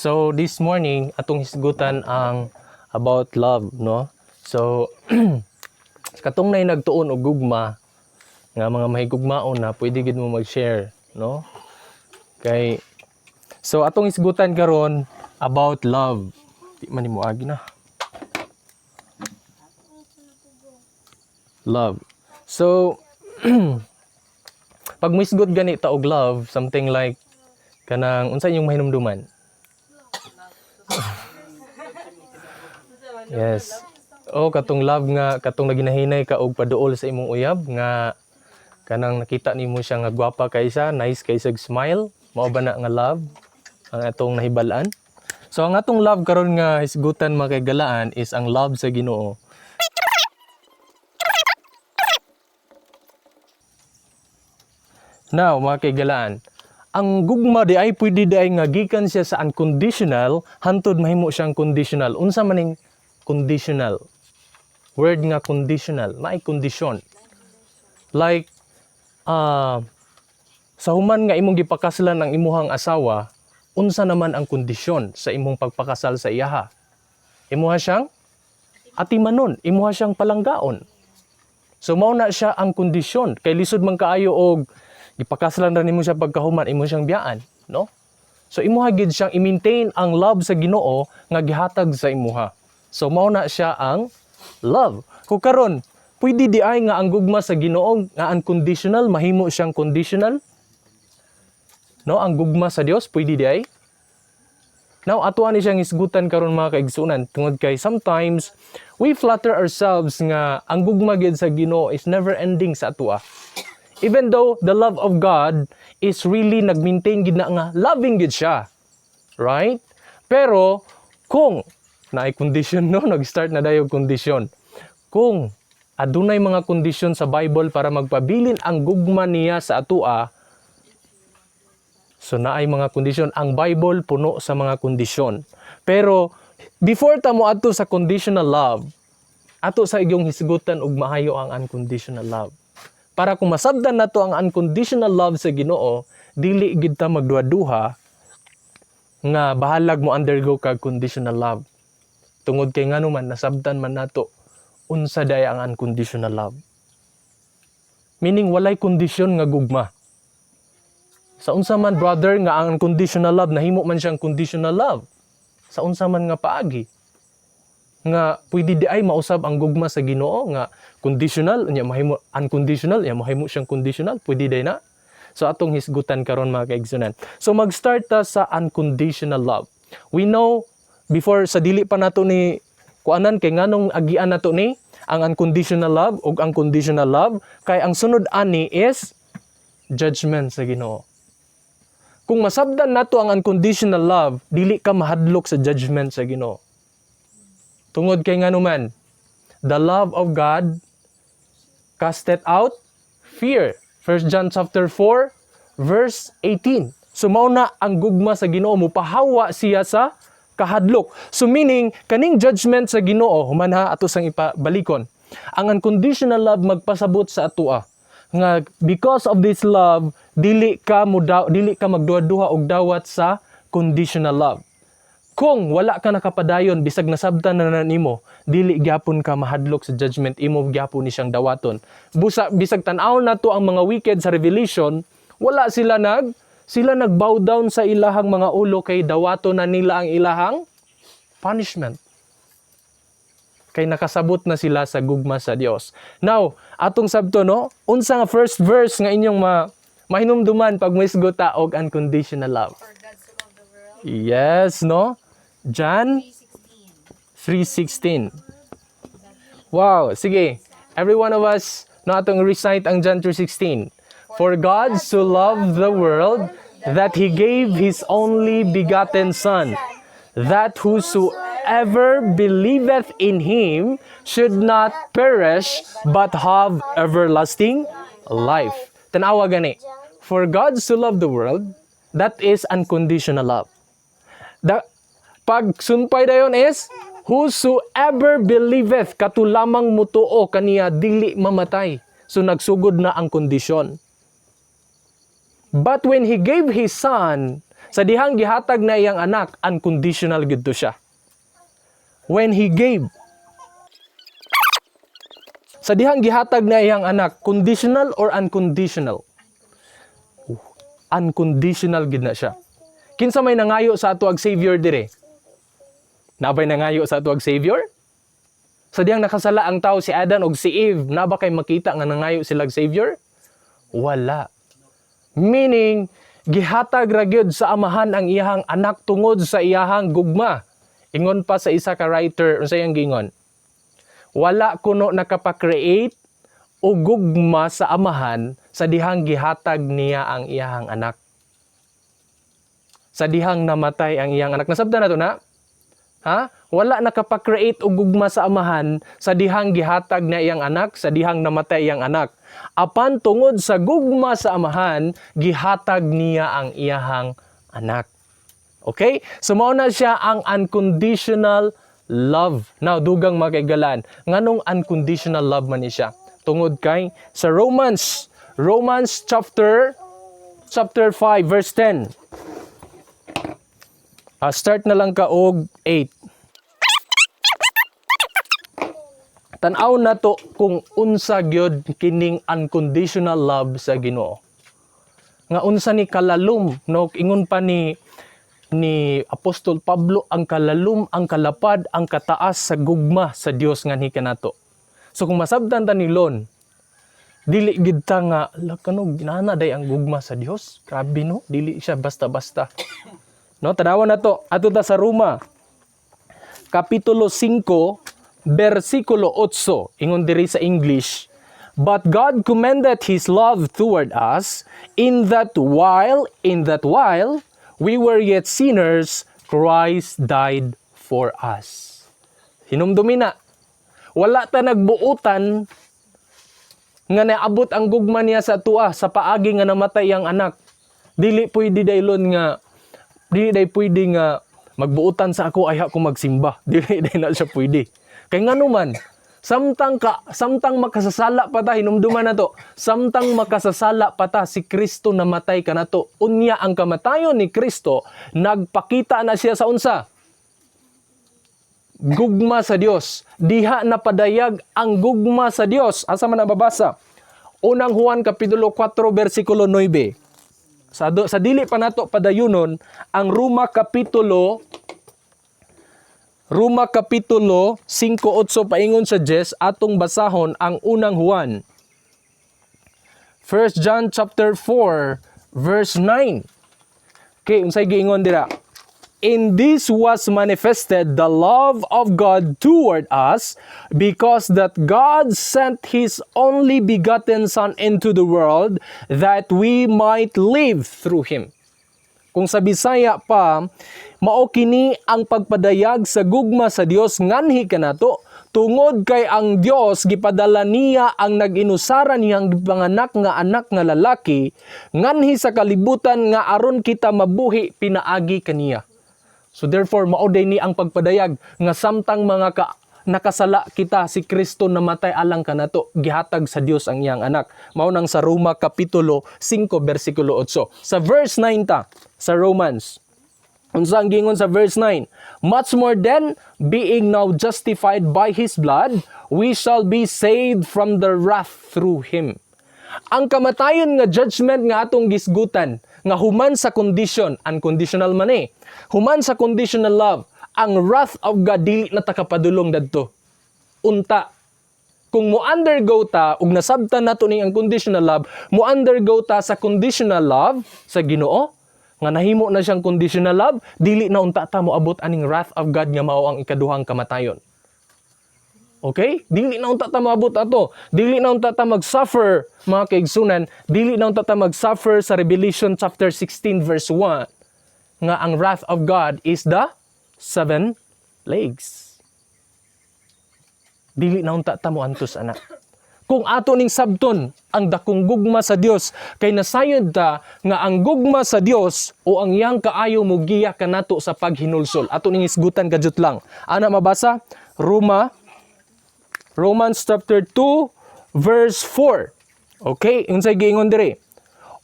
So this morning, atong hisgutan ang about love, no? So katong nay nagtuon og gugma nga mga mahigugmaon na, pwede gid mo mag-share, no? Kay so atong hisgutan karon about love. Di man nimo agi na. Love. So pag mohisgot gani ta og love, something like kanang unsa inyong mahinumduman? Yes. Oh, katong love nga katong naginahinay ka og paduol sa imong uyab nga kanang nakita nimo siya nga gwapa kay siya, nice kay siya smile, mao ba na nga love ang atong nahibal-an? So ang atong love karon nga hisgutan, mga kaigalaan, is ang love sa Ginoo. Now, mga kaigalaan, ang gugma di ay pwede di ay nga gikan siya sa unconditional hantod mahimo siyang conditional. Unsa maning conditional? Word nga conditional, naay kondisyon. Like sa human nga imong gipakaslan ang imuhang asawa, unsa naman ang kondisyon sa imong pagpakasal sa iyaha? Imuha siyang atimanon, imuha siyang palanggaon. So mao na siya ang kondisyon. Kay lisod man kaayo og gipakaslan ra nimo siya, pagkahuman imo siyang biyaan, no? So imuha gid siyang i-maintain ang love sa Ginoo nga gihatag sa imuha. So mao na siya ang love. Kung karon, pwede di ay nga ang gugma sa Ginoo nga unconditional mahimo siyang conditional? No, ang gugma sa Dios pwede di ay? Now, ato ani siyang isgutan karon, mga kaigsunan, tungod kay sometimes we flatter ourselves nga ang gugma gid sa Ginoo is never ending sa atoa. Even though the love of God is really nag-maintain gid na nga loving gid siya. Right? Pero kung naay condition, no, nag-start na dayon kondisyon. Kung adunay mga kondisyon sa Bible para magpabilin ang gugma niya sa atoa, so naay mga kondisyon. Ang Bible puno sa mga kondisyon. Pero before ta mo adto sa conditional love, ato sa igyong hisgutan og maayo ang unconditional love. Para kung masabdan nato ang unconditional love sa Ginoo, dili gid ta magduha-duha nga bahalag mo undergo kag conditional love. Tungod kay ngano man nasabtan man nato unsa day ang unconditional love. Meaning walay kondisyon nga gugma. Sa unsa man, brother, nga ang unconditional love nahimo man siyang conditional love? Sa unsa man nga paagi? Nga pwede di ay mausab ang gugma sa Ginoo nga conditional nya mahimo unconditional, nya mahimo siyang conditional, pwede day na? So atong hisgutan karon, mga kaigsunan. So mag-start ta sa unconditional love. We know before sa dili pa nato ni kuanan kay nganong agian nato ni ang unconditional love ug ang conditional love, kay ang sunod ani is judgment sa Ginoo. Kung masabdan nato ang unconditional love, dili ka mahadlok sa judgment sa Ginoo. Tungod kay ngano man, the love of God casteth out fear. 1 John chapter 4 verse 18. So mao na ang gugma sa Ginoo mo pahawa siya sa kahadlok. So meaning kaning judgment sa Ginoo, human ha, ato sang ipabalikon. Ang unconditional love magpasabot sa atoa nga because of this love dili ka magduha-duha og dawat sa conditional love. Kung wala ka nakapadayon bisag nasabtan na nimo, dili gyapon ka mahadlok sa judgment, imo gyapon ni siyang dawaton. Busa bisag tan-awon nato ang mga wicked sa Revelation, wala sila nag bow down sa ilahang mga ulo kay dawaton na nila ang ilahang punishment. Kay nakasabot na sila sa gugma sa Dios. Now, atong sabto, no, unsa nga first verse nga inyong mahinumduman pag moisgot ta og unconditional love? For God so loved the world. Yes, no? John 3:16. 3:16. Wow, sige. Every one of us na atong recite ang John 3:16. "For God so loved the world that he gave his only begotten Son, that whosoever believeth in him should not perish but have everlasting life." Tanawa gani. For God so loved the world, that is unconditional love. The, pag sumpay dayon is "whosoever believeth", kato lamang mutuo kaniya dili mamatay. So nagsugod na ang kondisyon. But when he gave his Son, Sa dihang gihatag na iyang anak, unconditional gyud to siya. When He gave, sa dihang gihatag na iyang anak, conditional or unconditional? Unconditional gid na siya. Kinsa may nangayo sa ato ag Savior dire? Nabay nangayo sa ato ag Savior? Sa dihang nakasala ang tao, si Adam og si Eve, naba kay makita nga nangayo sila og Savior? Wala. Meaning, gihatag ra gyud sa Amahan ang iyahang anak tungod sa iyahang gugma. Ingon pa sa isa ka writer, unsa iyang giingon? Wala kuno nakapa-create og gugma sa Amahan sa dihang gihatag niya ang iyahang anak. Sa dihang namatay ang iyang anak. Nasabtan na to na? Ha? Wala nakapa-create og gugma sa Amahan sa dihang gihatag na iyang anak, sa dihang namatay iyang anak. Apan tungod sa gugma sa Amahan, gihatag niya ang iyahang anak. Okay? So mao na siya ang unconditional love. Now, dugang mga kaigalan, nganong unconditional love man ni siya? Tungod kay sa Romans chapter 5 verse 10. Ah, start na lang ka og 8. Tan-aw na to kung unsa gyud kining unconditional love sa Ginoo. Nga unsa ni kalalom, no? Ingon pa ni Apostol Pablo ang kalalom, ang kalapad, ang kataas sa gugma sa Dios nganhi kanato. So kung masabtan ta ni Lon, dili gid ta nga la kano ginana day ang gugma sa Dios. Grabe, no, dili siya basta-basta. No, tanawa na to. Ato ta sa Roma Kapitulo 5 bersikulo 8. Ingon diri sa English, "But God commended His love toward us in that while we were yet sinners, Christ died for us." Hinumdumi na. Wala ta nagbuutan nga naabot ang gugma niya sa atoa sa paagi nga namatay ang anak. Dili pwede daylon nga dili day pwede nga magbuutan sa ako ay ako magsimba. Dili day na siya pwede. Kay ngano man, samtang makasasala pa ta, hinumduman na to, samtang makasasala pa ta, si Kristo namatay kanato. Unya ang kamatayon ni Kristo, nagpakita na siya sa unsa? Gugma sa Dios. Diha napadayag ang gugma sa Dios. Asa man nababasa? Unang Juan kapitulo 4 bersikulo 9. Sa dili pa nato padayunon ang Roma kapitulo 5:8 paingon sa Jess, atong basahon ang Unang Juan. 1 John chapter 4 verse 9. Okay, unsay giingon dira? "In this was manifested the love of God toward us, because that God sent His only begotten Son into the world that we might live through Him." Kung sa Bisaya pa, mao kini ang pagpadayag sa gugma sa Dios nganhi kanato tungod kay ang Dios gipadala niya ang nag-inusara niyang gipanganak nga anak nga lalaki nganhi sa kalibutan nga aron kita mabuhi pinaagi kaniya. So therefore, mao day ni ang pagpadayag nga samtang mga ka nakasala kita, si Kristo namatay alang kanato, gihatag sa Dios ang iyang anak. Mao nang sa Roma kapitulo 5 bersikulo 8. Sa verse 9 ta sa Romans. Unsa ang giingon sa verse 9? "Much more then, being now justified by His blood, we shall be saved from the wrath through Him." Ang kamatayon nga judgment nga atong gisgutan, nga human sa condition, unconditional man eh. Human sa conditional love, ang wrath of God dili na ta kapadulong dadto. Unta, kung mo undergo ta ug nasabtan nato ning unconditional love, mo undergo ta sa conditional love sa Ginoo nga nahimo na siyang conditional love, dili na unta ta moabot aning wrath of God nga mao ang ikaduhang kamatayon. Okay? Dili na unta ta moabot ato. Dili na unta ta mag-suffer, mga kaigsunan, dili na unta ta mag-suffer sa Revelation chapter 16 verse 1 nga ang wrath of God is the seven plagues. Dili na unta ta moantos ana. Kung ato ning sabton ang dakong gugma sa Dios, kay nasayod ta nga ang gugma sa Dios o ang iyang kaayo mogiya kanato sa paghinulsol. Ato ning isgutan kadyot lang. Ana mabasa Romans chapter 2 verse 4. Okay, unsay giingon diri?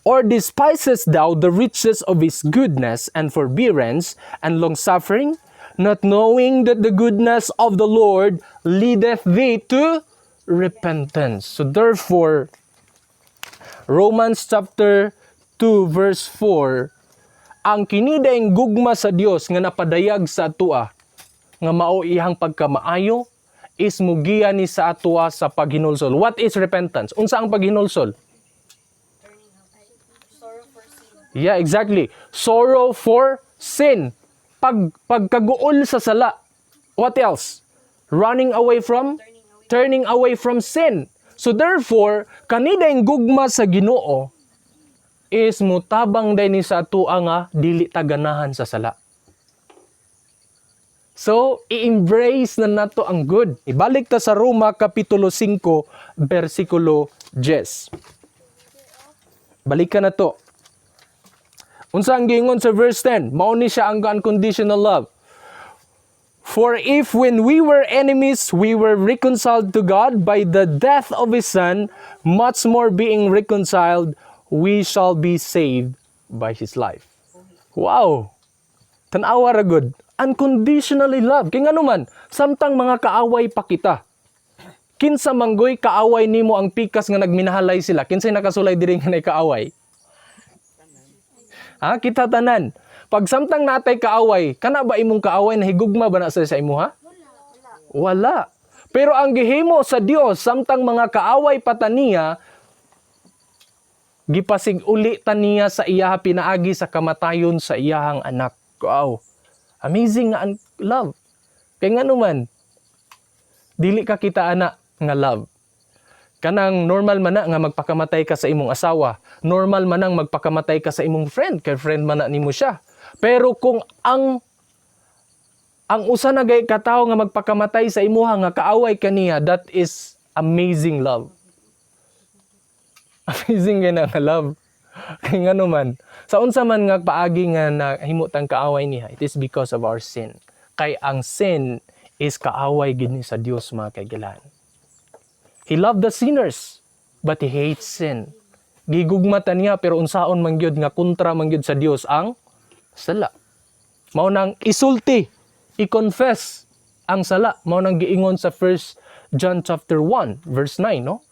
"Or despisest thou the riches of his goodness and forbearance and longsuffering, not knowing that the goodness of the Lord leadeth thee to repentance?" So therefore, Romans chapter 2 verse 4, ang kini dayong gugma sa Dios nga napadayag sa atoa nga mao iyang pagkamaayo is mugiya ni sa atoa sa paghinulsol. What is repentance? Unsa ang paghinulsol? Sorrow for sin. Yeah, exactly. Sorrow for sin. Pagkaguol sa sala. What else? Running away from turning away from sin. So therefore, kani dayong gugma sa Ginoo is mutabang day ni sa atoa nga dili ta ganahan sa sala. So, i-embrace na nato ang good. Ibalik ta sa Roma Kapitulo 5, versikulo 10. Balikan na to. Unsa ang giingon sa verse 10? Mao ni siya ang unconditional love. "For if when we were enemies, we were reconciled to God by the death of His Son, much more being reconciled, we shall be saved by His life." Wow! Tanawa ra gud. Unconditionally love. Kay ngano man, samtang mga kaaway pa kita. Kinsa manggoy kaaway nimo ang pikas nga nagminahalay sila? Kinsay nakasulay diri nga nay kaaway? Ha, kita tanan. Pag samtang natay kaaway, kana ba imong kaaway na higugma ba na sa imuha? Wala. Pero ang gihimo sa Dios samtang mga kaaway pa ta niya, gipasig-uli ta niya sa iyaha pinaagi sa kamatayon sa iyahang anak. Wow. Amazing nga ang love. Kay ngano man, dili ka kita ana nga love. Kanang normal man na nga magpakamatay ka sa imong asawa, normal man nang magpakamatay ka sa imong friend, kay friend man na nimo siya. Pero kung ang usa na gay ka tawo nga magpakamatay sa imuha nga kaaway kaniya, that is amazing love. Amazing kay na nga love. Kay ngano man, sa unsa man nga paagi nga nahimo tang kaaway niya, it is because of our sin. Kay ang sin is kaaway gid ni sa Dios, mga kaigalan. He loved the sinners, but He hates sin. Gigugma ta niya pero unsaon man gyud nga kontra man gyud sa Dios ang sala. Mao nang isulti, i-confess ang sala. Mao nang giingon sa 1 John chapter 1 verse 9, no?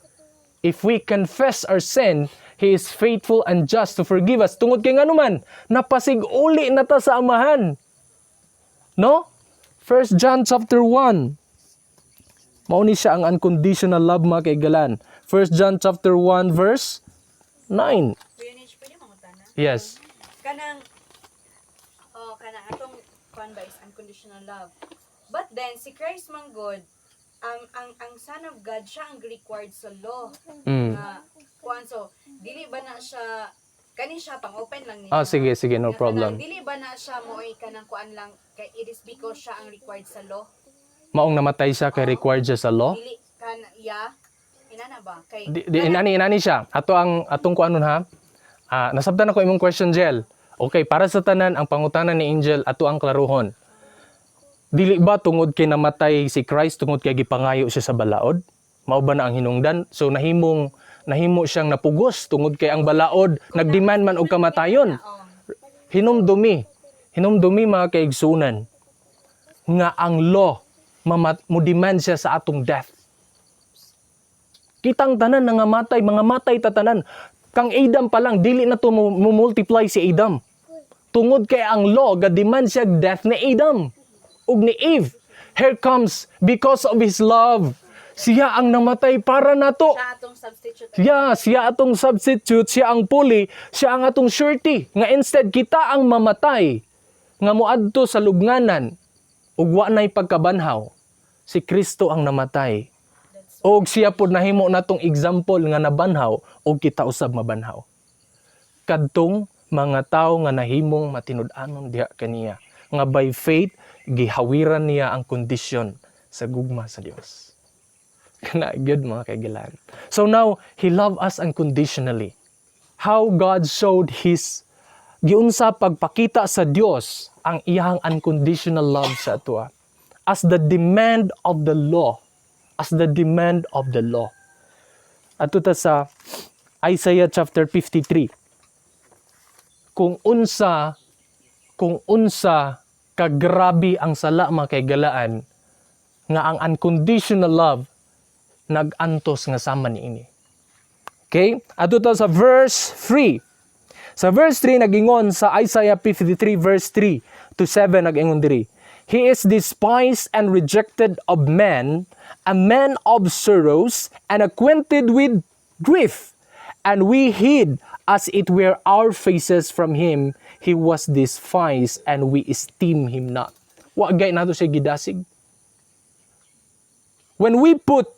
"If we confess our sin, He is faithful and just to forgive us." Tungod kay ngano man, napasig-uli na ta sa Amahan. No? 1 John chapter 1. Mao ni siya ang unconditional love, mga kaigalan. 1 John chapter 1 verse 9. Kuya Nich, pwede mangutana? Yes. Kanang, oh, kanang atong kuan ba is unconditional love. But then, si Christ man gud, ang Son of God, siya ang required sa law. Nga, kuan, so, dili ba na siya, kani siya, pang open lang niya. Ah, sige, sige, no Nga problem. kanang, dili ba na siya mo'y kanang kuan lang, kay it is because siya ang required sa law? Maong namatay siya kay required siya sa law. Dili kan ya inana ba kay Di inani siya. Ato ang atong kuanon ha. Ah, nasabtan ako imong question, Jel. Okay, para sa tanan ang pangutana ni Angel, ato ang klaruhon. Dili ba tungod kay namatay si Christ tungod kay gipangayo siya sa balaod? Mao ba na ang hinungdan? So nahimo siyang napugos tungod kay ang balaod nagdemand man og kamatayon. Oh. Hinumdumi. Hinumdumi, mga kaigsunan, nga ang law mamat mo demand siya sa atong death. Kitang tanan nga matay, mga matay tatanan. Kang Adam pa lang, dili na to mo multiply si Adam. Tungod kay ang law ga demand siya death ni Adam ug ni Eve. Here comes because of his love. Siya ang namatay para nato. Siya atong substitute. Yeah, siya atong substitute, siya ang puli, siya ang atong surety. Nga instead kita ang mamatay nga moadto sa lubnganan ug wa nay pagkabanhaw. Si Kristo ang namatay. Og siya pod nahimo natong example nga nabanhaw ug kita usab mabanhaw. Kadtong mga tawo nga nahimong matinud-anon diha kaniya nga by faith gihawiran niya ang kondisyon sa gugma sa Dios. Kana gyud, mga kaigalan. So now, He loved us unconditionally. How God showed His giunsa pagpakita sa Dios ang iyang unconditional love sa atoa as the demand of the law. As the demand of the law. Adto ta sa Isaiah chapter 53. Kung unsa kagrabe ang sala, mga kaigalaan, nga ang unconditional love nag-antos nga sama niini. Okay? Adto ta sa verse 3. Sa verse 3 nagingon sa Isaiah 53 verse 3 to 7, nagingon diri: "He is despised and rejected of men, a man of sorrows and acquainted with grief. And we hid as it were our faces from him. He was despised and we esteem him not." Wa gay nato siya gidasig. When we put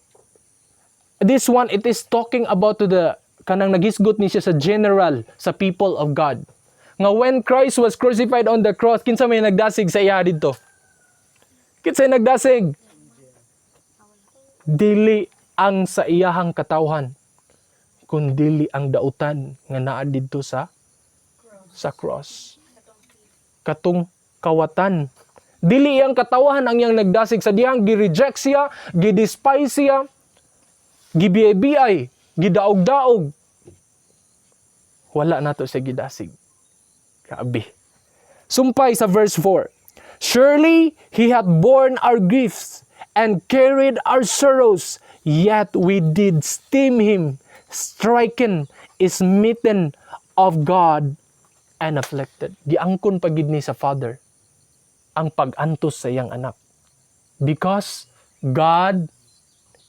this one, it is talking about to the kanang naghisgot ni siya sa general sa people of God. Nga when Christ was crucified on the cross, kinsa may nagdasig sa iya didto? Kinsa may nagdasig? Dili ang sa iyahang katawhan, kundili ang dautan nga naa didto sa cross. Katong kawatan. Dili iyang katawahan ang iyang nagdasig sa dihang gi-reject siya, gi-despise siya, gibiyay, gidaog-daog. Wala nato siya gidasig. Grabe. Sumpay sa verse 4. "Surely he hath borne our griefs and carried our sorrows, yet we did esteem him stricken, smitten of God, and afflicted." Giangkon pa gid ni sa Father ang pag-antos sa iyang anak. Because God,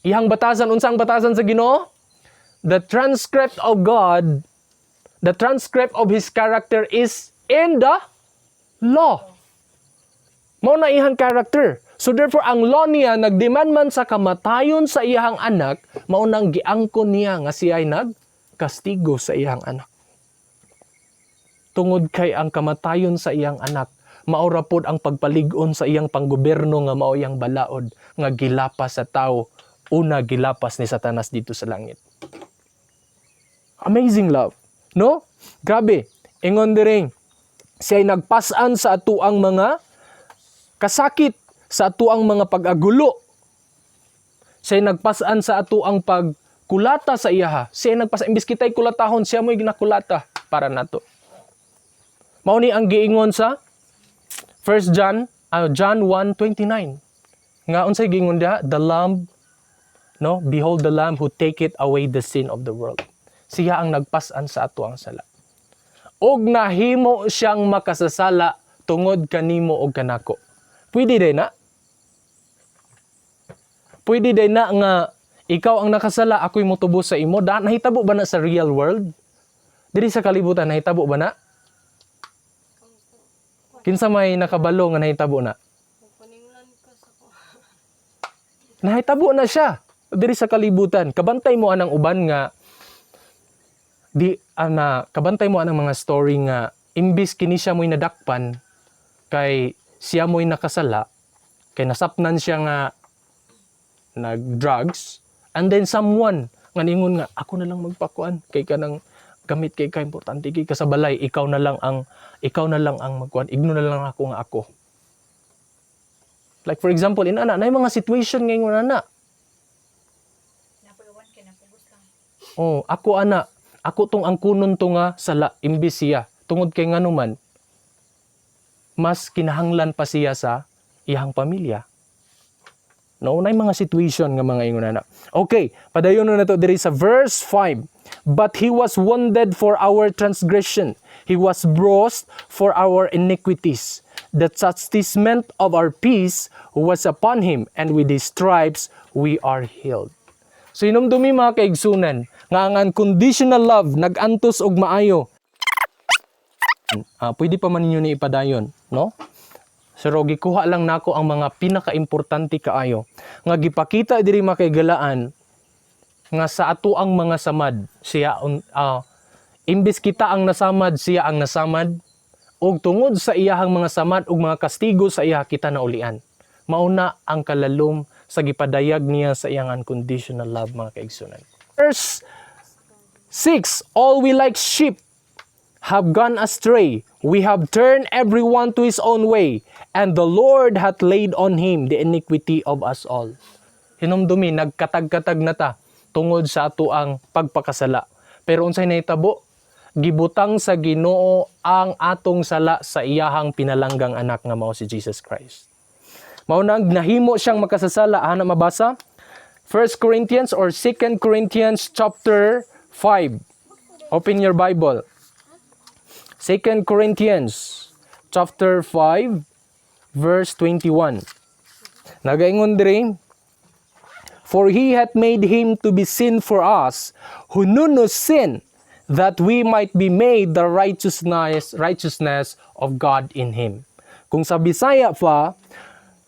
iyang batasan, unsang batasan sa Ginoo? The transcript of God, the transcript of His character is in the law. Mao na iyang character. So therefore, ang law niya nagdemand man sa kamatayon sa iyang anak, mao nang giangkon niya nga siya ay nagkastigo sa iyang anak. Tungod kay ang kamatayon sa iyang anak, maura pod ang pagpalig-on sa iyang panggobyerno nga mao iyang balaod nga gilapas sa tao, una gilapas ni Satanas dito sa langit. Amazing love, no? Grabe. Ingon diri, siya'y nagpasan sa atuang mga kasakit, sa atuang mga pag-agulo. Siya'y nagpasan sa atuang pagkulata sa iyaha. Siya'y nagpasan, imbis kita'y kulatahon, siya mo'y ginakulata para nato. Mao ni ang giingon sa 1 John, John 1:29. Nga unsay giingon diha? The Lamb, no? "Behold the Lamb who taketh away the sin of the world." Siya ang nagpasan sa ato ang sala. Og nahimo siyang makasasala tungod kanimo og kanako. Pwede din na? Pwede din na nga ikaw ang nakasala, ako'y motubos sa imo? Da, nahitabo ba na sa real world? Diri sa kalibutan, nahitabo ba na? Kinsa may nakabalo nga nahitabo na? Paninglan ka sa ko. Nahitabo na siya diri sa kalibutan. Kabantay mo anang uban nga di ana, kabantay mo anang mga story nga imbis kini siya mo'y nadakpan kay siya mo'y nakasala, kay nasapnan siya nga nag-drugs, and then someone nga ningon nga ako na lang magpakuan kay kanang gamit kay ka, importante kay ka sa balay, ikaw na lang ang magkuan, igno na lang ako nga ako. Like for example, inana na mga situation ngayon ana. Napuyawan kay napugos lang. Oh, ako ana, ako tong angkunon to nga sala imbis siya, tungod kay nganuman mas kinahanglan pa siya sa iyang pamilya. No, nay mga situation nga mga ingon ana. Okay, padayon na nato diri sa verse 5. "But he was wounded for our transgression. He was bruised for our iniquities. The chastisement of our peace was upon him, and with his stripes we are healed." So hinumdumi, mga kaigsunan, nga ang unconditional love nagantos og maayo. Ah, pwede pa man ninyo ni ipadayon, no? Pero gikuha lang nako ang mga pinakaimportante kaayo nga gipakita diri, mga kaigalaan, nga sa ato ang mga samad siya imbis kita ang nasamad, siya ang nasamad, ug tungod sa iyahang mga samad ug mga kastigo sa iya, kita naulian. Mauna ang kalalom sa gipadayag niya sa iyang unconditional love, mga kaigsunan. Verse 6: "All we like sheep have gone astray. We have turned everyone to his own way, and the Lord hath laid on him the iniquity of us all." Hinumdumi, nagkatag-katag na ta tungod sa ato ang pagpakasala. Pero unsay nahitabo? Gibutang sa Ginoo ang atong sala sa iyahang pinalanggang anak nga mao si Jesus Christ. Mao nang nahimo siyang makasasala. Ana mabasa? 1 Corinthians or 2 Corinthians chapter 5. Open your Bible. 2 Corinthians chapter 5 verse 21. Nagaingon diri, "For he hath made him to be sin for us, who knew no sin, that we might be made the righteousness of God in him." Kung sa Bisaya pa,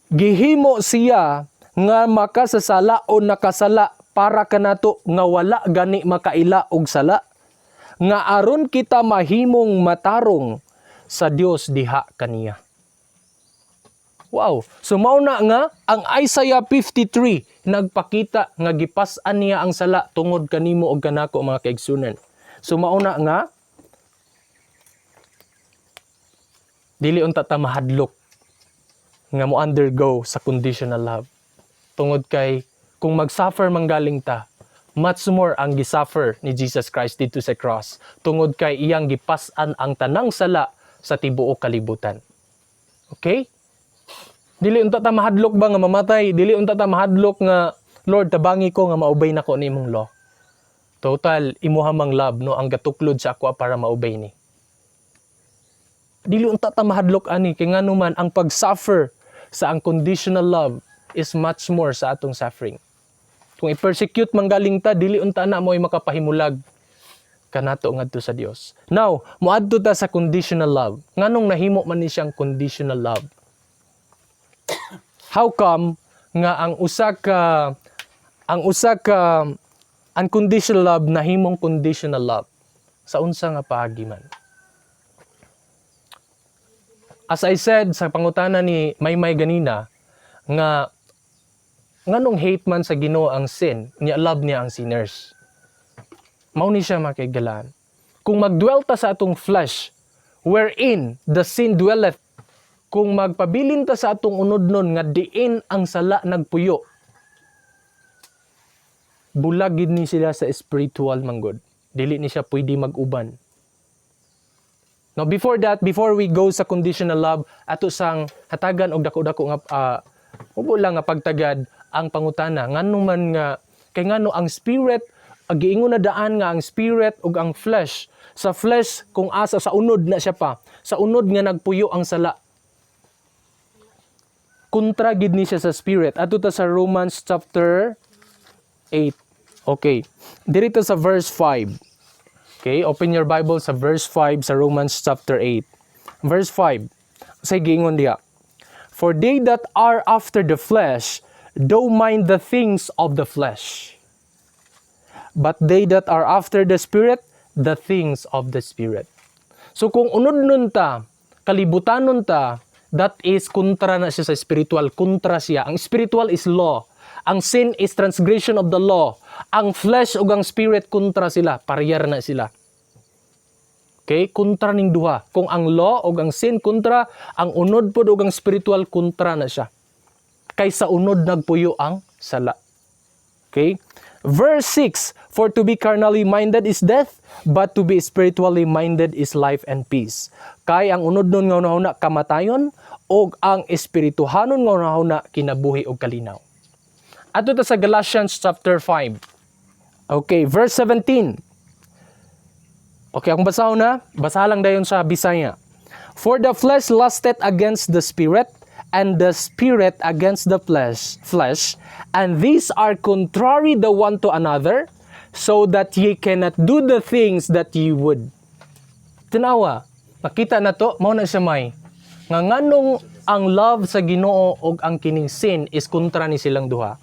gihimo siya nga makasasala o nakasala para kanato nga wala gani makaila og sala, nga aron kita mahimong matarong sa Dios diha kaniya. Wow. So mao na nga ang Isaiah 53 nagpakita nga gipas-an niya ang sala tungod kanimo og kanako, mga kaigsunan. So mao na nga dili unta ta mahadlok nga mo undergo sa conditional love. Tungod kay kung mag-suffer manggaling ta, much more ang gisuffer ni Jesus Christ dito sa cross tungod kay iyang gipas-an ang tanang sala sa tibuok kalibutan. Okay? Dili unta ta mahadlok ba nga mamatay, dili unta ta mahadlok nga, "Lord, tabangi ko nga maubay nako ni imong law. Total, imuha mang love no ang gatuklod sa ako para maubay ni." Dili unta ta mahadlok ani kay ngano man ang pag-suffer sa unconditional love is much more sa atong suffering. Kung i-persecute man galing ta, dili unta na mo'y makapahimulag kanato ngadto sa Dios. Now, moadto ta sa conditional love. Nganong nahimo man ni siyang conditional love? How come nga ang usa ka unconditional love nahimong conditional love? Sa unsa nga paagi man? As I said sa pangutana ni Maymay ganina nga nganong hate man sa Ginoo ang sin, niya love niya ang sinners? Mao ni siya, mga kaigalaan. Kung magdwell ta sa atong flesh, wherein the sin dwelleth, kung magpabilin ta sa atong unodnon nga diin ang sala nagpuyo, bulag gid ni sila sa spiritual manggod. Dili ni siya pwede mag-uban. Now, before that, before we go sa conditional love, ato sang hatagan og dako-dako nga mubo lang nga pagtagad ang pangutana ngano man nga kay ngano ang spirit, giingon na daan nga ang spirit ug ang flesh, sa flesh kung asa sa unod na siya pa, sa unod nga nagpuyo ang sala, kontra gid ni siya sa spirit. Adto ta sa Romans chapter 8. Okay, diri ta sa verse 5. Okay, open your Bible sa verse 5 sa Romans chapter 8 verse 5. Say giingon diha, "For they that are after the flesh do mind the things of the flesh, but they that are after the Spirit, the things of the Spirit." So kung unod nun ta, kalibutanon ta, that is kontra na siya sa spiritual, kontra siya. Ang spiritual is law. Ang sin is transgression of the law. Ang flesh ug ang spirit, kontra sila, paryar na sila. Okay? Kontra ning duha. Kung ang law ug ang sin kontra, ang unod pod ug ang spiritual kontra na siya. Kay sa unod nagpuyo ang sala. Okay? Verse 6, "For to be carnally minded is death, but to be spiritually minded is life and peace." Kay ang unod nun nga hunahuna kamatayon, ug ang espirituhanon nga hunahuna kinabuhi ug kalinaw. Adto ta sa Galatians chapter 5. Okay, verse 17. Okay, akong basahon na. Basa lang dayon sa Bisaya. "For the flesh lusteth against the spirit, and the spirit against the flesh, and these are contrary the one to another, so that ye cannot do the things that ye would." Tinawa, makita na to, mao na siya may. Nga nganong ang love sa Ginoo ug ang kining sin is kontra ni silang duha?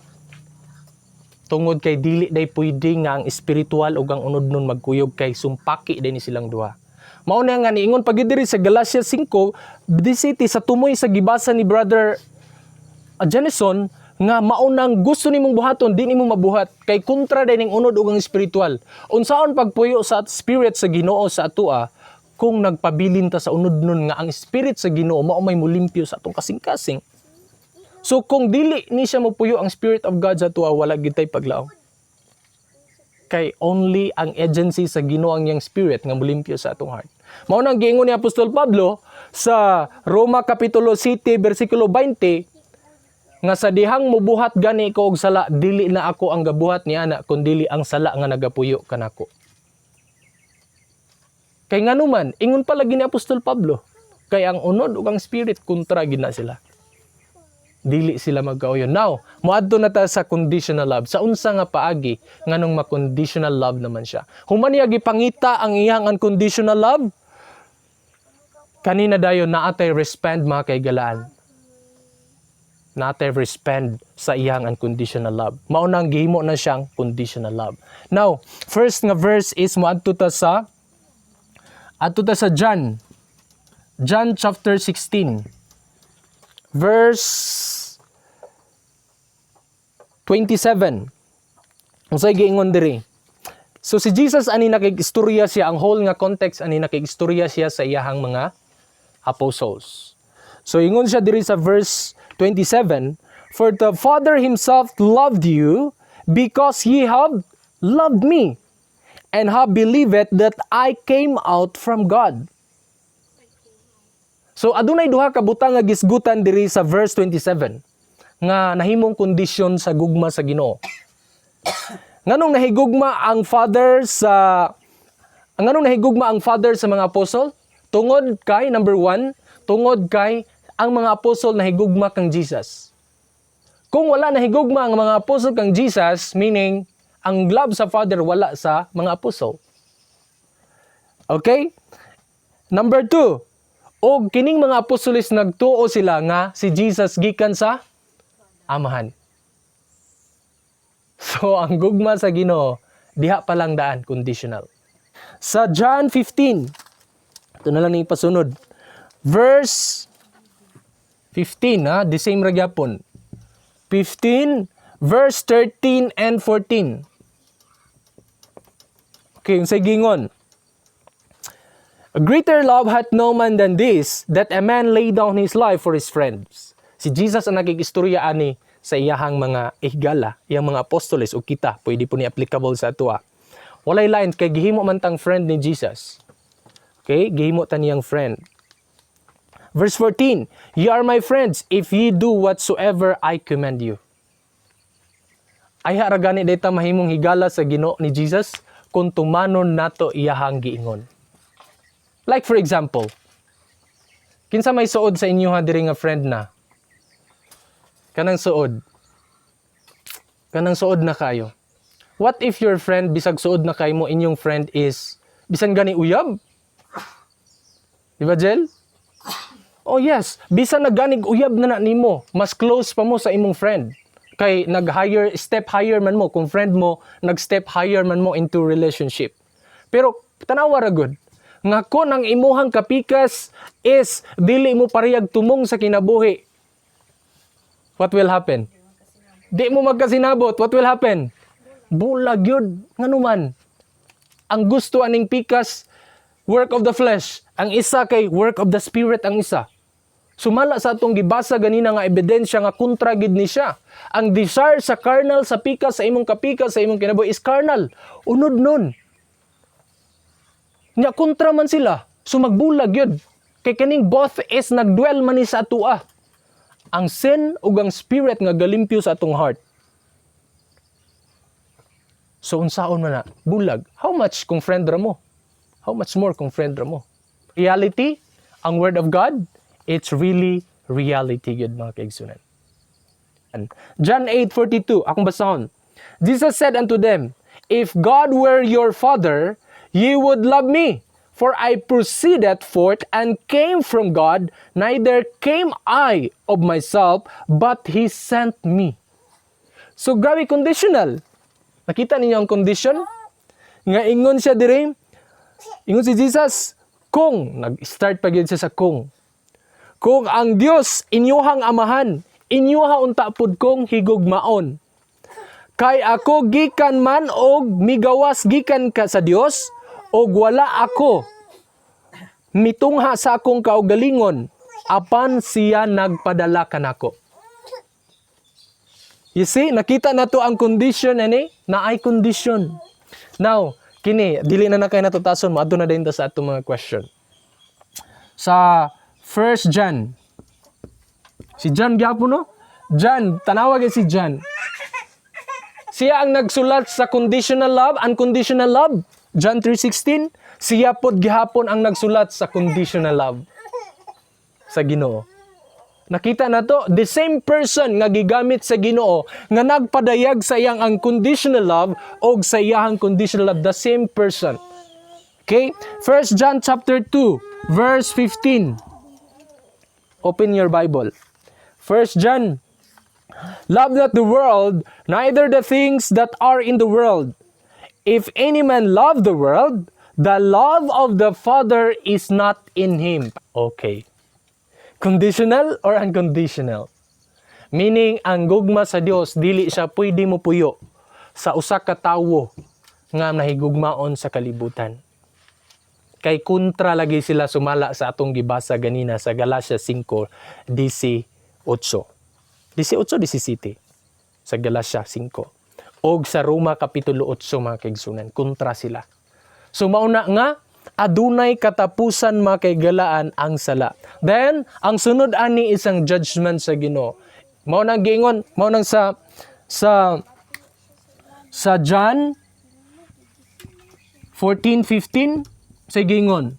Tungod kay dili day pwede nga ang espiritual ug ang unod nun magkuyog kay sumpaki day ni silang duha. Mao na nga niingon pag diri sa Galatia 5:17 sa tumoy sa gibasa ni Brother Jenison nga mao nang gusto nimong buhaton, di nimo mabuhat kay kontra day ning unod ug ang espiritual. Unsaon pagpuyo sa spirit sa Ginoo sa atoa kung nagpabilin ta sa unod nun nga ang spirit sa Ginoo mao may mulimpyo sa atong kasing-kasing? So kung dili ni siya mopuyo ang Spirit of God sa atoa, wala gid tay paglaom. Kay only ang agency sa Ginoo ang iyang Spirit nga mulimpyo sa atong heart. Mao nang giingon ni Apostol Pablo sa Roma kapitulo 7 bersikulo 20 nga sa dihang mubuhat gani ko og sala, dili na ako ang gabuhat ni ana, kundili ang sala nga nagapuyo kanako. Kay nganuman, ingon pa lagi ni Apostol Pablo, kay ang unod ug ang spirit kontra gid na sila. Dili sila magkauyon. Now, moadto na ta sa conditional love. Sa unsa nga paagi nganong ma-conditional love naman siya? Human niya gipangita ang iyang unconditional love, kanina dayon naa tay respond, mga kahigalaan. Naa tay respond sa iyang unconditional love. Mao nang gihimo na siyang conditional love. Now, first nga verse is moadto ta sa adto ta sa John. John chapter 16 verse 27. Unsay giingon diri? So si Jesus ani nakig-istorya siya, ang whole nga context ani nakig-istorya siya sa iyahang mga apostles. So ingon siya diri sa verse 27, "For the Father himself loved you because ye have loved me and have believed that I came out from God." So adunay duha ka butang nga gisgutan diri sa verse 27 nga nahimong kondisyon sa gugma sa Ginoo. Nganong nahigugma ang Father sa mga apostle? Tungod kay number one, tungod kay ang mga apostle nahigugma kang Jesus. Kung wala nahigugma ang mga apostle kang Jesus, meaning ang love sa Father wala sa mga apostle. Okay? Number two, og kining mga apostoles nagtuo sila nga si Jesus gikan sa Amahan. So ang gugma sa Ginoo diha pa lang daan conditional. Sa John 15, ito na lang ni pasunod. Verse 15, ha, the same ra gyapon. 15 verse 13 and 14. Okay, unsay gingon? "A greater love hath no man than this, that a man lay down his life for his friends." Si Jesus ang nakikistorya ani sa iyahang mga ihigala, iyang mga apostoles o kita, pwede po ni applicable sa atoa. Walay lain kay gihimo man tang friend ni Jesus. Okay, gihimo ta niyang friend. Verse 14, "Ye are my friends if ye do whatsoever I command you." Ayha ra gani dayta mahimong higala sa Ginoo ni Jesus kung tumanon nato iyahang giingon. Like for example, kinsa may suod sa inyo ha diri nga friend na? Kanang suod. Kanang suod na kayo. What if your friend, bisag suod na kayo mo, inyong friend is bisan gani uyab? Di ba, Jel? Oh yes, bisan na ganig uyab na na nimo, mas close pa mo sa imong friend. Kay nag-higher, step higher man mo, kung friend mo, nag-step higher man mo into relationship. Pero tanawa ra gud nga kon ang imuhang kapikas is dili mo parehag tumong sa kinabuhi. What will happen? Di mo magkasinabot. What will happen? Bulag yun. Nganuman? Ang gusto aning pikas, work of the flesh. Ang isa kay work of the spirit ang isa. Sumala sa atong gibasa ganina nga ebidensya nga kontra gid ni siya. Ang desire sa carnal sa pikas sa imong kapikas sa imong kinabuhi is carnal. Unod nun. Nya kontra man sila. So magbulag yun. Kay kaning both is nagdwell man ni sa atua. Ang sin ug ang spirit nga galimpyo sa atong heart. So unsaon man na? Bulag. How much kung friend ra mo? How much more kung friend ra mo? Reality, ang word of God, it's really reality gud, mga kaigsunan. John 8:42, akong basahon. Jesus said unto them, "If God were your Father, ye would love me, for I proceeded forth and came from God, neither came I of myself, but He sent me." So grabe conditional. Nakita ninyo ang condition? Nga ingon siya diri, ingon si Jesus, kung, nag-start pa gyud siya sa kung. Kung ang Dios inyuhang amahan, inyuha unta pud kong higugmaon. Kay ako gikan man og migawas gikan ka sa Dios og wala ako mitungha sa akong kaugalingon apan siya nagpadala kanako. You see, nakita na to ang condition ani, na ay condition. Now, kini dili na na kay nato tason, moadto na din ta sa atong mga question. Sa First John. Si John gyapon, no? John, tanawa gyud si John. Siya ang nagsulat sa conditional love, unconditional love. John 3:16, siya pod gihapon ang nagsulat sa conditional love sa Ginoo. Nakita na to, the same person nga gigamit sa Ginoo nga nagpadayag sa iyang unconditional love og sa iyang conditional love, the same person. Okay? 1 John chapter 2, verse 15. Open your Bible. 1 John. "Love not the world, neither the things that are in the world. If any man love the world, the love of the Father is not in him." Okay. Conditional or unconditional? Meaning, ang gugma sa Dios dili siya pwede mo puyo sa usa ka tawo nga nahigugmaon sa kalibutan. Kay kontra lagi sila sumala sa atong gibasa ganina sa Galatia 5, 18. 18, 17 sa Galatia 5. Og sa Roma Kapitulo 8, mga kaigsunan, kontra sila. So mauna nga adunay katapusan, mga kaigalaan, ang sala. Then ang sunod ani isang judgment sa Ginoo. Mao nang giingon, mao nang sa John 14:15 sa giingon,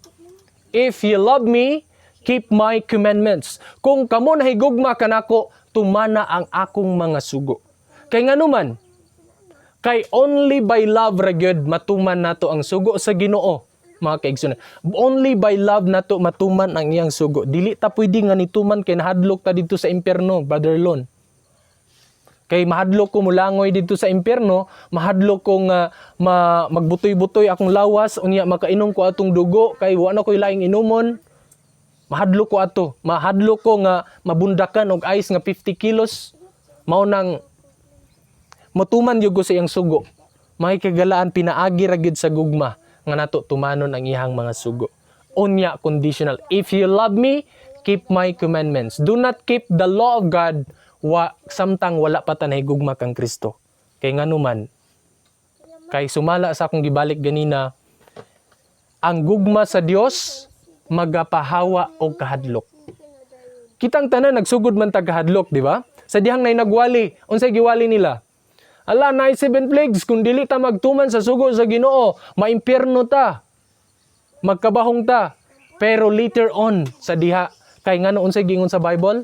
"If you love me, keep my commandments." Kung kamo nahigugma kanako, tumana ang akong mga sugo. Kay nganuman, kay only by love ra gyud matuman nato ang sugo sa Ginoo, mga kaigsunan. Only by love nato matuman ang iyang sugo. Dili ta pwede nga nituman kay nahadlok ta didto sa impyerno, Brother Lon. Kay mahadlok ko mulangoy didto sa impyerno, mahadlok ko nga magbutoy-butoy akong lawas, unya makainom ko atong dugo kay wa na ko'y laing inumon. Mahadlok ko ato. Mahadlok ko nga mabundakan og ice nga 50 kilos. Mao nang motuman gyud ko sa iyang sugo. Mga kagalaan, pinaagi ra gyud sa gugma nga nato tumanon ang iyang mga sugo. Unya conditional. "If you love me, keep my commandments." Do not keep the law of God wa samtang wala pa ta nahigugma kang Kristo. Kay nganuman, kay sumala sa akong gibalik ganina, ang gugma sa Dios magapahawa og kahadlok. Kitang tanan nagsugod man tag kahadlok, di ba? Sa dihang nay nagwali, unsay giwali nila? Ala, naay seven plagues, kung dili ta magtuman sa sugo sa Ginoo, maimpyerno ta. Magkabahong ta. Pero later on sa diha, kay ngano, unsay giingon sa Bible?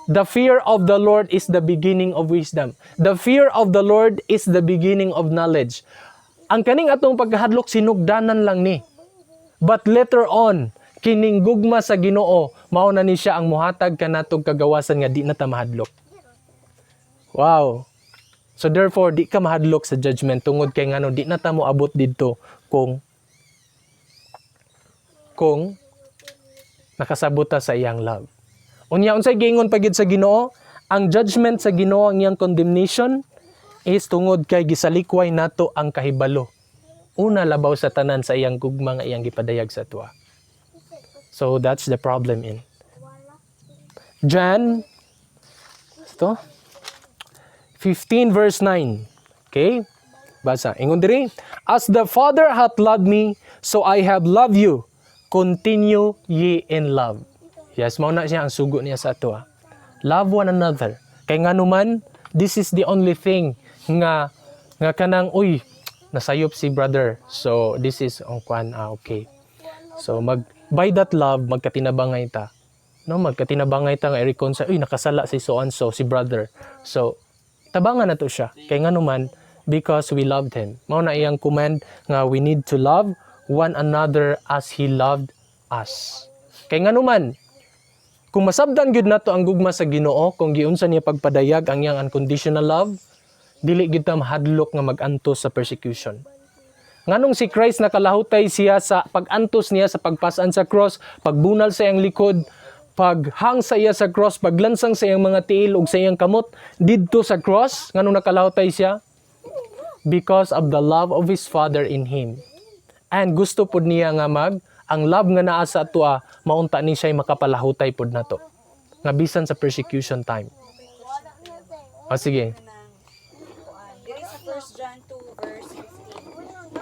The fear of the Lord is the beginning of wisdom. The fear of the Lord is the beginning of knowledge. Ang kaning atong pagkahadlok, sinugdanan lang ni. But later on, kining gugma sa Ginoo, mao na ni siya ang muhatag kanatog kagawasan nga di na ta mahadlok. Wow. So therefore, di ka mahadlok sa judgment tungod kay ngano, di na ta mo abot didto kung nakasabot ta sa iyang love. Unya unsay giingon pa gid sa Ginoo? Ang judgment sa Ginoo, ang iyang condemnation is tungod kay gisalikway nato ang kahibalo. Una labaw sa tanan sa iyang gugma nga iyang gipadayag sa atoa. So that's the problem in John ito 15 verse 9. Okay? Basa. Ingon diri, "As the Father hath loved me, so I have loved you. Continue ye in love." Yes, mao na siya ang sugo niya sa ato. Love one another. Kay nganuman, this is the only thing nga kanang, uy, nasayop si brother. So this is ang kwan, okay. So mag by that love magkatinabangay ta. No, magkatinabangay ta nga i-reconcile, uy, nakasala si so and so, si brother. So tabangan na to siya. Kay nganuman, because we loved him. Mao na iyang command nga we need to love one another as he loved us. Kay nganuman, kung masabdan gyud nato ang gugma sa Ginoo, kung giunsa niya pagpadayag ang iyang unconditional love, dili gyud ta mahadlok nga mag-antos sa persecution. Nganong si Christ nakalahutay siya sa pag-antos niya sa pagpasan sa cross, pagbunal sa iyang likod, paghang sa iya sa cross, paglansang sa iyang mga tiil ug sa iyang kamot didto sa cross, nganong nakalahutay siya? Because of the love of his Father in him. And gusto pud niya nga ang love nga naa sa atoa, maunta ni siya makapalahutay pud nato. Nga bisan sa persecution time. O sige. Kanang kuan. Diri sa 1 John 2 verse 15.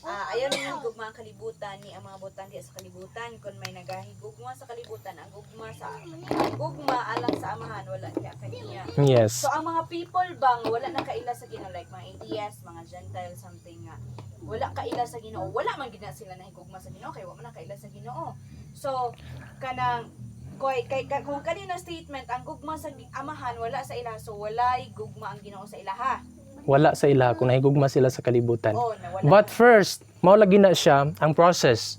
Ayaw ninyo gugma ang kalibutan ni ang mga butang diha sa kalibutan. Kung may nagahigugma sa kalibutan, ang gugma alang sa Amahan wala diha kaniya. So ang mga people bang wala na kaila sa Ginoo, like mga atheists, mga Gentile, something nga wala kaila sa Ginoo, wala man gid na sila nahigugma sa Ginoo kay wa man na kaila sa Ginoo. So kanang koy kay kung kanino statement ang gugma sa Amahan wala sa ila, so walay gugma ang Ginoo sa ilaha. Wala sa ila kung nahigugma sila sa kalibutan. Oh, na wala. But first, mao lagi na siya ang process.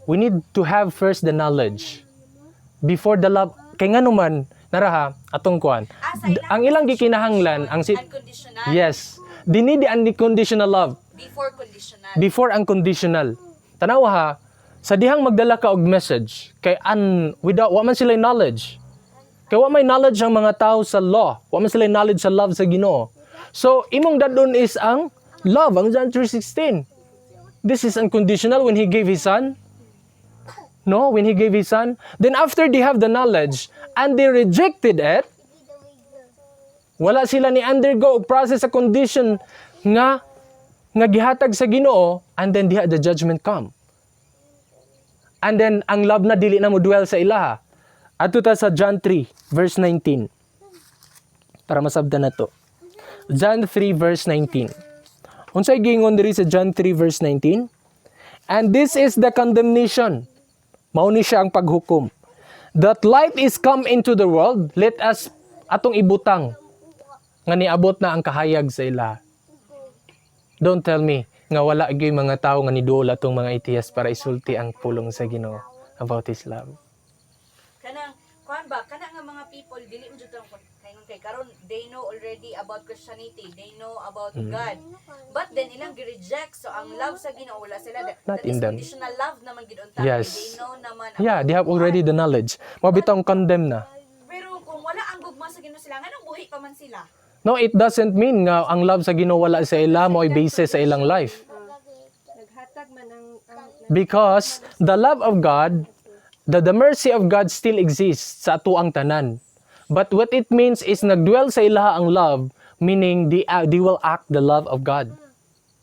We need to have first the knowledge before the love. Kay ngano man naraha atong kuan. Ah, sa ilang Ang ilang gikinahanglan ang si unconditional. Yes. They need the unconditional love Before conditional. Before ang conditional. Tanawa ha, sa dihang magdala ka og message kay an without, wa man sila knowledge. Kay wa may knowledge ang mga tao sa law, wa man sila knowledge sa love sa Ginoo. So imong dadon is ang love, ang John 3:16. This is unconditional when he gave his son. No, when he gave his son. Then after they have the knowledge and they rejected it, wala sila ni undergo og process sa condition nga gihatag sa Ginoo, and then diha the judgment come. And then ang love na dili na mo dwell sa ilaha. Adto ta sa John 3 verse 19. Para masabtan na to. John 3 verse 19. Unsay giingon diri sa John 3 verse 19? "And this is the condemnation." Mao ni siya ang paghukom. "That light is come into the world." Let us atong ibutang nga niabot na ang kahayag sa ila. Don't tell me nga wala gyud mga tao nga niduol atong mga atheist para isulti ang pulong sa Ginoo about His love. Kanang kuan ba, kana nga mga people dili mo jud tong kay kay karon they know already about Christianity, they know about God, but then ilang gi-reject, so ang love sa Ginoo wala sila. Not That in is them. Conditional love naman gid unta. They know naman Yeah, about they have already the knowledge. Mao bitong condemn na. Pero kung wala ang gugma sa Ginoo sila, nganong buhi pa man sila? No, it doesn't mean nga ang love sa Ginoo wala sa ila mo'y basis sa ilang life. Naghatag man ang Because the love of God, the mercy of God still exists sa atuang tanan. But what it means is nagdwell sa ilaha ang love, meaning they will act the love of God.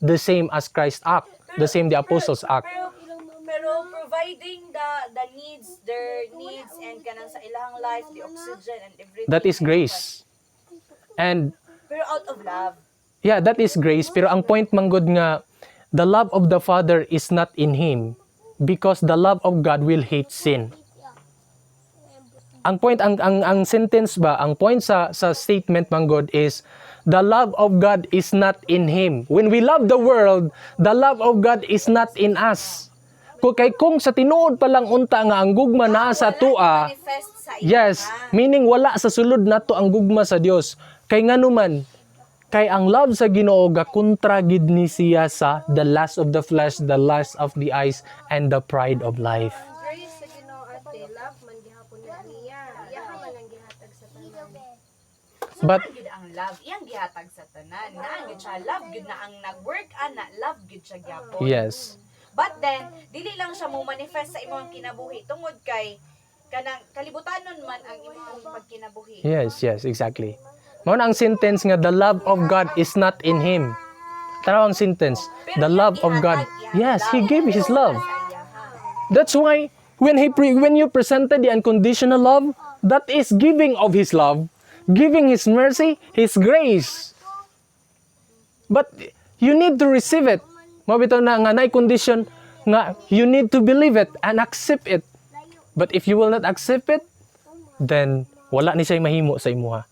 The same as Christ act, the same the apostles act. Pero providing the needs, their needs and kanang sa ilang life, the oxygen and everything. That is grace. And Pero out of love. Yeah, that is grace. Pero ang point manggod nga, the love of the Father is not in him because the love of God will hate sin. Ang point, ang sentence ba, ang point sa statement manggod is, the love of God is not in him. When we love the world, the love of God is not in us. Kung kay kung sa tinuod pa lang unta nga ang gugma naa sa Wala tua, manifest sa yes, iya. Meaning wala sa sulod nato ang gugma sa Dios. Kay nganuman, kay ang love sa Ginoo gakontra gid ni siya sa the lust of the flesh, the lust of the eyes, and the pride of life. Ang grace sa Ginoo, ate, love man gihapon na niya. Iya man ang gihatag sa tanan. So, naa gyud ang love, iyang gihatag sa tanan. Naa gyud siya love gyud na ang nag-work ana, love gyud siya gyapon. But then dili lang siya mo manifest sa imong kinabuhi tungod kay kanang kalibutanon man ang imong pagkinabuhi. Yes, exactly. Mao na ang sentence nga the love of God is not in him. Tanaw ang sentence, Pero the iyang love of God. gihatag, iyang Yes, he love gave his love. sa iyaha. That's why when you presented the unconditional love, that is giving of his love, giving his mercy, his grace. But you need to receive it. Mao bitaw na nga naay condition nga you need to believe it and accept it. But if you will not accept it, then wala ni siya mahimo sa imuha.